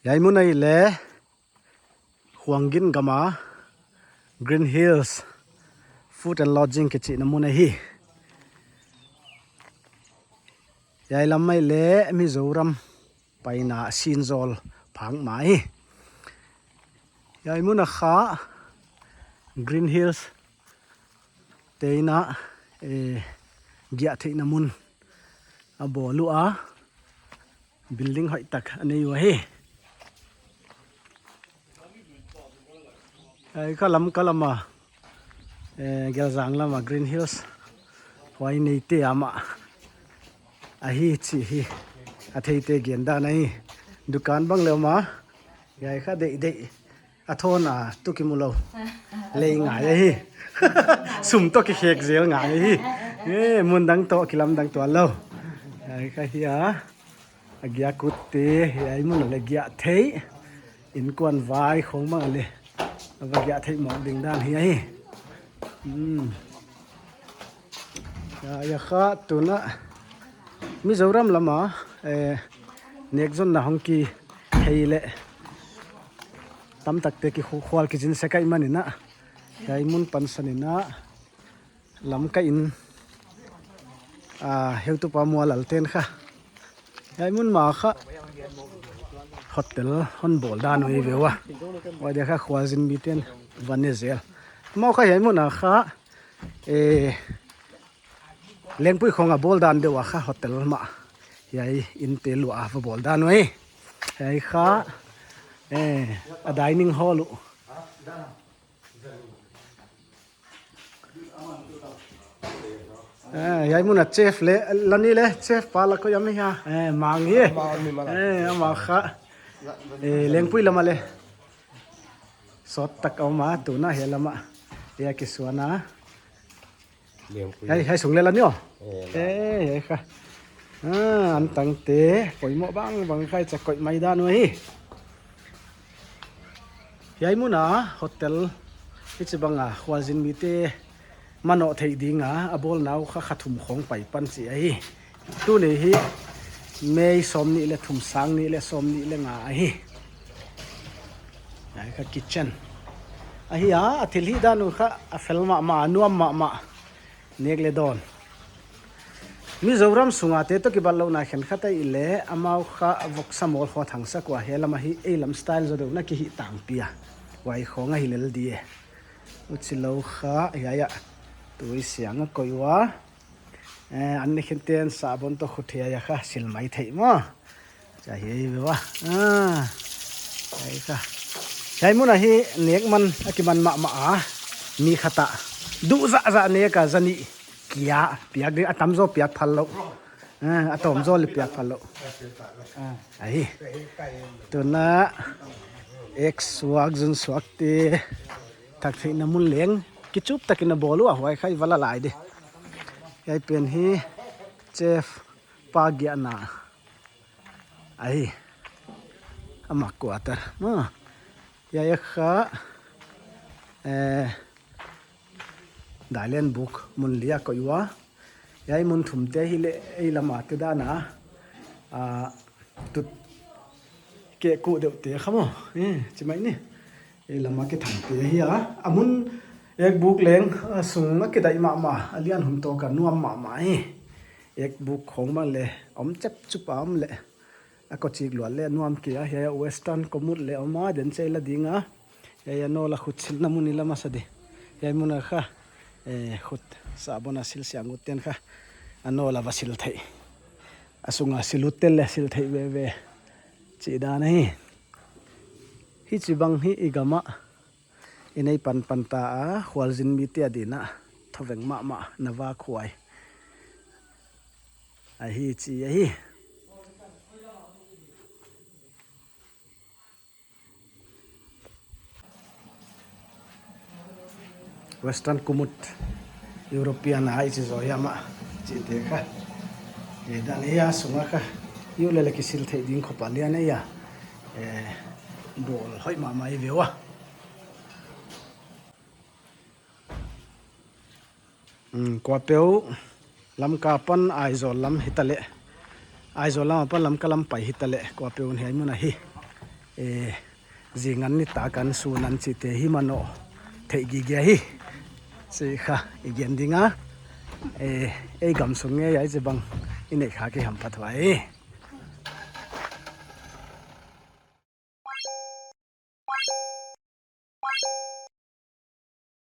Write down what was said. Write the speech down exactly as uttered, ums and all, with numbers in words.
Hiai mun ahihleh Hualgin gam a Green Hills Food and Lodging kichihna mun ahi. Hiai lam ahihleh Mizoram paina sinzawl phak mah hi. Hiai mun a kha Green Hills te'n a, eh, giahtheihna mun a bawl ua, building hoihtak a nei ua hi. Hiai kha Lamka lam a, eh, Gelzang lam a Green Hills huai neite amah ahi chih hi a theite gendan ahi. Dukan bang leh om a, hiai kha deihdeih a thawn a tu kimu lou. Lei ngai ahi. Sum toh kikhek zel ngai ahi. Eh, mun dang toh kilamdang tuan lou. Hiai kha hi a, a giak utte, hiai mun a leh giahtheih, innkuan vai khong bang a leh a va giahtheih mawk ding dan hi ahi. Hmm. Hiai a kha tun a Mizoram lam a, eh, nekzonna hong kihei leh tamtakte kikhual kizin sek ahihmanin a, hiai mun pansan in a, Lamka in, ah, heutupa Mualal te'n kha hiai mun mah kha hotel hon bawl dan uh ahi ve ua. Huai dia kha khualzin mite'n va ne zel. Amau kha hiai mun a kha, eh, lengpui khong a bawl dan deuh a kha hotel mah hiai innte luah a va bawl dan uh ahi. Hiai kha, eh, a dining hall uh. Eh, hiai mun a chef leh, la ni leh, chef pa la koih hiam hia? Eh, Mang hi. Mang ni mala. Eh, amah kha. Eh, lengpui lam a leh sawt tak a om a, tun a hiai lam a. Hiai kisuan a. Lengpui. Hiai, hiai sung leh la ni aw. Eh, la. Eh, hiai kha. Ah, antangte, poimoh bangbang kha i cha koih mai dan uh ahi. Hiai mun a hotel, hichibang a khualzin mite manoh theih ding a, a bawlna uh kha kha thum khong pai pan chih ahi. Tuni hi May sawmnih leh thum, sang nih leh sawmnih leh nga ahi. Hiai kha kitchen ahi a, a thilhih dan uh kha a fel mahmah, a nuam mahmah. Nek leh dawn. Mizoram sunga te toh kibatlouhna khenkhat ahihleh, amau kha voksa mawl khua thangsak ua, hiai lam a hi ei lam style zaw deuh na kihih tangpi a. Huai khong ahi lel di e. Huchilou kha, hiai a tui siang a koih ua. Eh, an ne khin ten sabon toh khut hiai a kha sil mai theih maw. Cha hiai ve ua. Ah. Hiai kha. Hiai mun a hi nek man a kiman mahmah a. Mi khat a duh zahzah nek a zanih kia piak ding, a tamzaw piak phal lou. Ah, a tawmzaw leh piak phal lou. Ah, ahi. Tun a ek suak, zun suak te thak theihna mun leng kichup takin a bawl ua, huai kha i va la lai di. Hiai pen hi chef pa giahna ahi, ama quarter. Ma, hiai a kha, eh, dailen buk mun li a koih ua. Hiai mun thum te ahihleh ei lam a te dan a, ah, tut keh kuh deuh te kha maw. Eh, chi mai ni. Ei lam a kithang te ahi a. A mun ek buk leng, a sung a kidaih mahmah, a lian hun toh kha nuam mahmah hi. Ek buk khong bang leh om chep chup a om leh. A kochik luat leh nuam kei a, hiai a western commode leh om a, den chei la ding a. Hiai a nawl a khut silna mun i la masa di. Hiai mun a kha, eh, khut sabon a sil siang ut ten kha a nawl a va sil theih. A sunga sil ut tel leh sil theih veve. Chih dan ahi. Hichibang hi i gam a i nei panpan ta a, khualzin mite adin a thoveng mahmah na va khuai ahi chi ahi. Western commode, European a i chi zaw hiam a chihte kha. Eh, dan hiai a sung a kha, i ut leh leh kisil theih ding khop a lian ahi a. Eh, bawl hoih mahmah i ve ua. Hmm, kuapeuh Lamka apan Aizawl lam hitaleh, Aizawl lam apan Lamka lam pai hitaleh, kuapeuh hiai mun a hi. E, zingan nitak an sun an chihte hi manoh theih gige hi. Chi kha i gen ding a. E, ei gam sung ngei a hichi bang i neih khak hi hamphat huai.